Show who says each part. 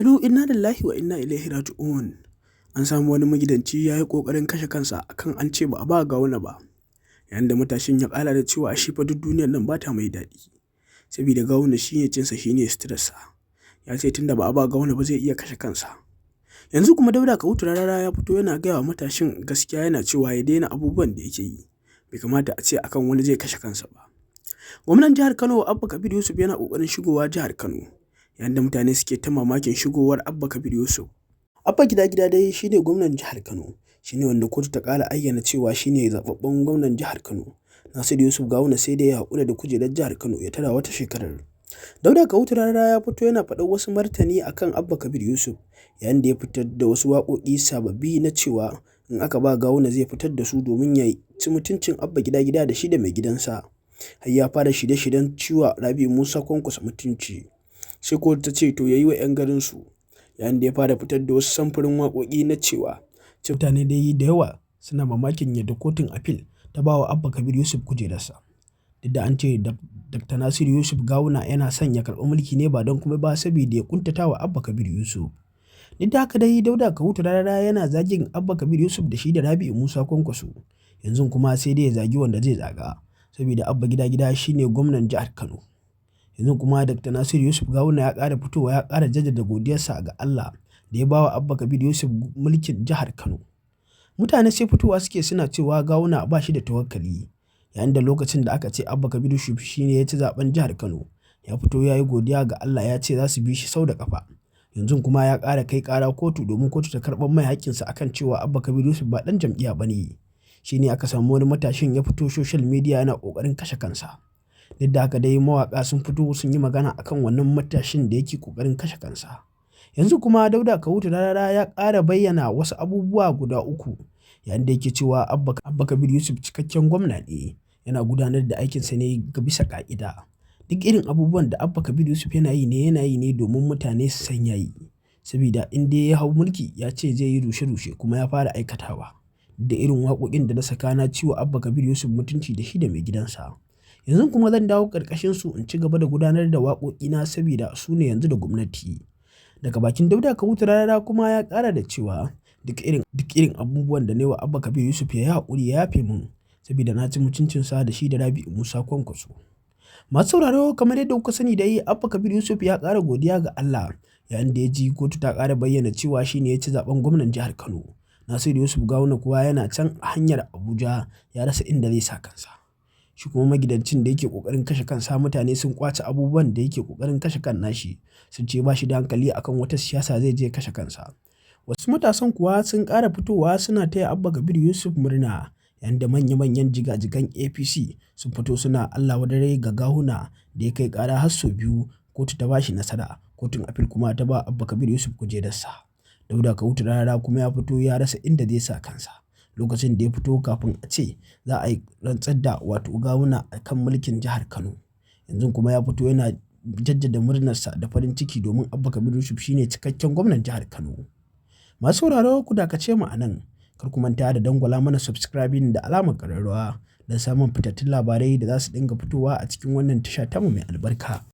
Speaker 1: Inna lillahi wa inna ilaihi raji'un. An samu wani magidanci ya yi ƙoƙarin kashe kansa akan an ce ba a ba Gawuna ba. Yayin da matashin ya ƙara da cewa shi fa duk duniyar nan ba ta mai daɗi. Saboda Gawuna shi ne cinsa, shi ne suturarsa. Ya ce tunda ba a ba Gawuna ba, zai iya kashe kansa. Yanzu kuma Dauda Kahutu Rarara ya fito yana gaya wa matashin gaskiya, yana cewa ya daina abubuwan da yake yi. Bai kamata a ce akan wani zai kashe kansa ba. Gwamnan jihar Kano Abba Kabir Yusuf yana ƙoƙarin shigowa jihar Kano, yayin da mutane suke ta mamakin shigowar Abba Kabir Yusuf. Abba Gida Gida dai shine gwamnan jihar Kano, shine wanda kotu ta ƙara ayyana cewa shine zaɓaɓɓen gwamnan jihar Kano. Nasiru Yusuf Gawuna sai dai ya haƙura da kujerar jihar Kano, ya tara wata shekarar. Dauda Kahutu Rarara ya fito yana faɗar wasu martani akan Abba Kabir Yusuf, yayin da ya fitar da wasu waƙoƙi sababbi na cewa in aka ba Gawuna zai fitar da su domin ya ci mutuncin Abba Gida Gida da shi da mai gidansa. Har ya fara shirye-shiryen ciwa Rabi'u Musa Kwankwaso mutunci. Sai kotu ta ce to ya yi wa 'yan garinsu, yayin da ya fara fitar da wasu samfurin waƙoƙi na cewa mutane dai da yawa suna mamakin yadda kotun appeal ta ba wa Abba Kabir Yusuf kujerarsa. Duk da an ce Dr. Nasiru Yusuf Gawuna yana son ya karɓi mulki ne ba don kuma ba saboda ya kuntata wa Abba Kabir Yusuf. Duk da haka dai, Dauda Kahutu Rarara yana zagin Abba Kabir Yusuf da shi da Rabi'u Musa Kwankwaso. Yanzu kuma sai dai ya zagi wanda zai zaga, saboda Abba Gida Gida shine gwamnan jihar Kano. Yanzu kuma Dr. Nasiru Yusuf Gawuna ya ƙara fitowa ya ƙara jaddada godiyarsa ga Allah da ya ba wa Abba Kabir Yusuf mulkin jihar Kano. Mutane sai fitowa suke suna cewa Gawuna ba shi da tawakkali. Yayin da lokacin da aka ce Abba Kabir Yusuf shine ya ci zaben jihar Kano, ya fito ya yi godiya ga Allah, ya ce za su bi shi sau da ƙafa. Yanzu kuma ya ƙara kai ƙara kotu domin kotu ta karɓar mai haƙƙinsa akan cewa Abba Kabir Yusuf ba ɗan jam'iyya ba ne. Shi ne aka samu wani matashin ya fito social media yana ƙoƙarin kashe kansa. Duk da haka dai, mawaƙa sun fito sun yi magana akan wannan matashin da yake ƙoƙarin kashe kansa. Yanzu kuma Dauda Kahutu Rarara ya ƙara bayyana wasu abubuwa guda uku, yayin da yake cewa Abba Kabir Yusuf cikakken gwamna ne, yana gudanar da aikinsa ne ga bisa ƙa'ida. Duk irin abubuwan da Abba Kabir Yusuf yana yi ne, yana yi ne domin mutane su san yayi. Saboda in dai ya hau mulki, ya ce zai yi rushe-rushe, kuma ya fara aikatawa. Da irin waƙoƙin da na saka na ciwa Abba Kabir Yusuf mutunci da shi da mai gidansa. Yanzu kuma zan dawo ƙarƙashin su in ci gaba da gudanar da waƙoƙina, saboda su ne yanzu da gwamnati. Daga bakin Dauda Kahutu Rarara kuma ya ƙara da cewa duk irin abubuwan da na yi wa Abba Kabir Yusuf, ya yi haƙuri ya yafe min, saboda na ci mutuncinsa da shi da Rabi'u Musa Kwankwaso. Masu sauraro, kamar yadda kuka sani dai, Abba Kabir Yusuf ya ƙara godiya ga Allah yayin da ya ji kotu ta ƙara bayyana cewa shi ne ya ci zaben gwamnan jihar Kano. Nasiru Yusuf Gawuna kuwa yana can a hanyar Abuja, ya rasa inda zai sa kansa. Shi kuma magidancin da yake ƙoƙarin kashe kansa, mutane sun ƙwace abubuwan da yake ƙoƙarin kashe kan nashi, sun ce ba shi da hankali, akan wata siyasa zai je kashe kansa. Wasu matasan kuwa sun ƙara fitowa suna taya Abba Kabir Yusuf murna, yayin da manya-manyan jigajigan APC sun fito suna Allah wadare ga Gawuna da ya kai ƙara har sau biyu kotu ta ba shi nasara, kotun appeal kuma ta ba Abba Kabir Yusuf kujerarsa. Dauda Kahutu Rarara kuma ya fito ya rasa inda zai sa kansa. Lokacin da ya fito kafin a ce za a yi rantsar da wato Gawuna a kan mulkin jihar Kano. Yanzu kuma ya fito yana jaddada murnarsa da farin ciki domin Abba Kabir Yusuf shine cikakken gwamnan jihar Kano. Masu sauraro, ku dakace mu a nan. Kar ku manta da dangwala mana subscribing da alamar ƙararrawa don samun fitattun labarai da za su dinga fitowa a cikin wannan tasha tamu mai albarka.